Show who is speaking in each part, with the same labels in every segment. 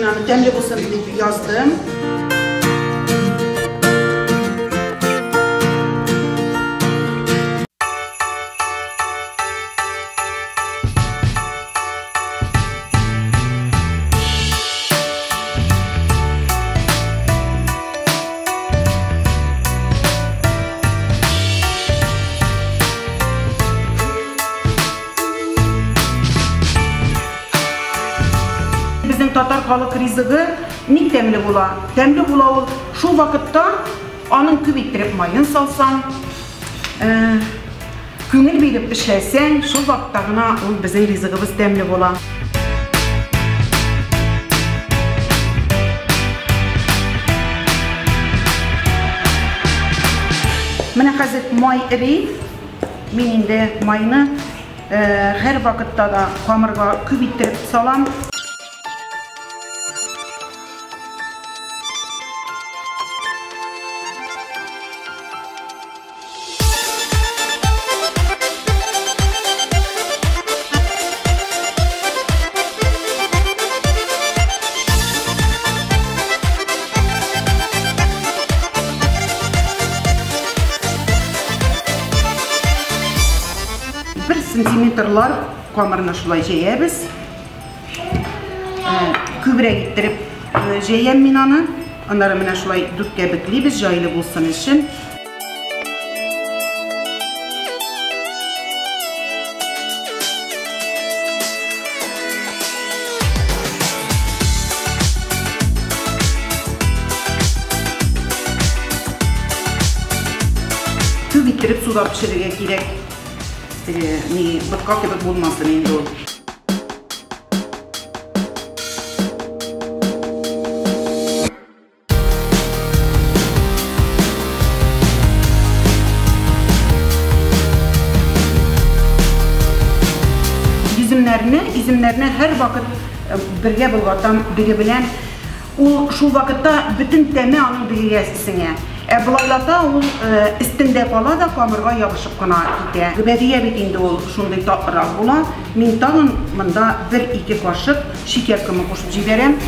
Speaker 1: мин аны тәмле булсын дип яздым. Безнең татар халык ризыгы ник тәмле була? Тәмле була ул шул вакытта аның күп иттереп майын салсаң, күңел биреп эшләсәң, шул вакытта гына ул безнең ризыгыбыз тәмле була. Менә хәзер май эри. Мин инде майны һәр вакытта да камырга күп иттереп салам. Сантиметрлар камырны шулай җәябез. Күбрәк иттереп җәям мин аны. Аннары менә шулай дүрткә бөклибез, җайлы булсын өчен. Күп иттереп суда пешерергә кирәк. Ни ботка кебек булмасын инде ул. Иземнәрне һәр вакыт бергә болгатам бире белән. Ул шул вакытта бөтен тәме аның бирегә сеңә. Ә болайлата ул өстендә кала да камырга ябышып кына китә. Гөбәдия бит инде ул шундый татлырак була. Мин тагын монда 1-2 кашык шикәр комы кушып җибәрәм.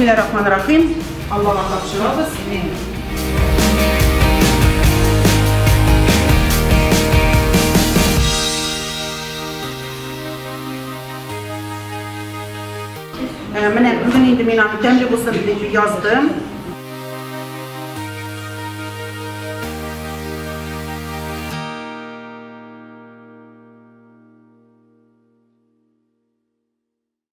Speaker 1: Бисмиллахир-рахманир-рахим. Аллаһка тапшырабыз. Менә бүген инде мин аны тәмле булсын дип яздым.